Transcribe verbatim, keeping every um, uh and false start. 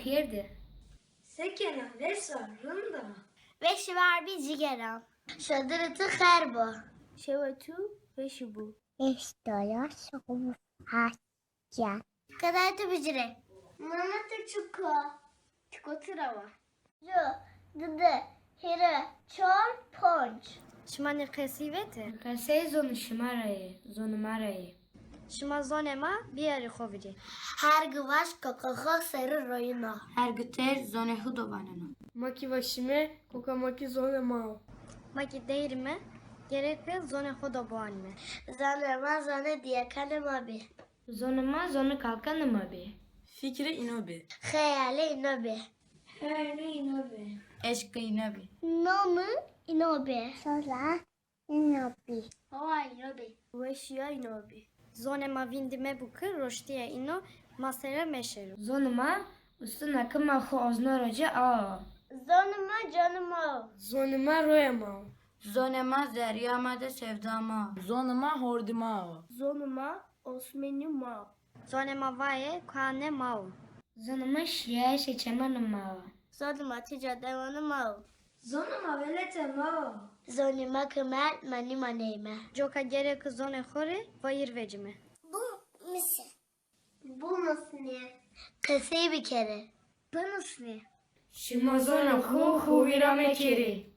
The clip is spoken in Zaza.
Girdi. Se kena, wes a, rind a? Weşî ver bî cîgeran. Şadirê tu xêr bo. Şewa tu weşî bo. Eştoya şof haşya. Qedayê tu bicirê. Mama tu çik o? Çiko tira wa. Ju, didi, hîrê, çor, ponc. Şima nê qesî vetê? Qesey zonê şima ra yê, zonê ma ra yê. Şima zonê ma biyarî xo vîrî. Her gi vaş kaka xo serî royîno. Her gi têr zonê xo do vaneno. Ma kî vaşîme, kaka ma kî zonê ma o. Ma kî deyrîme, gereke zonê xo do biwanîme. Zonê ma zonê dîyekanê ma bî. Zonê ma zonê kalkanê ma bî. Fikrê îno bî. Xeyalê îno bî. Hewlê îno bî. Eşqê îno bî. Nomê îno bî. Soza îno bî. Howa îno bî. Weşîya îno bî. Zonê ma vîndî mebo ki roştîya îno ma ser ra meşero. Zonê ma ustuna ki ma xo ozno ro ci a o. Zonê ma canê ma o. Zonê ma royê ma o. Zonê ma zerrîya ma de sewda ma o. Zonê ma hordî ma o. Zonê ma osmenî ma o. Zonê ma vayê kuanê ma o. Zonê ma şîyayîşê çemanê ma o. Zonê ma tîca dewanê ma o. Zonê ma welatê ma o. Zonê ma ki merd ma nîmaneyme. Coka gereke zonê xo rê wayîr vecîme. Bu mise. Bimusnê. Qesey bikerê. Binusnê. Şima zonê xo xo vîra mekerê.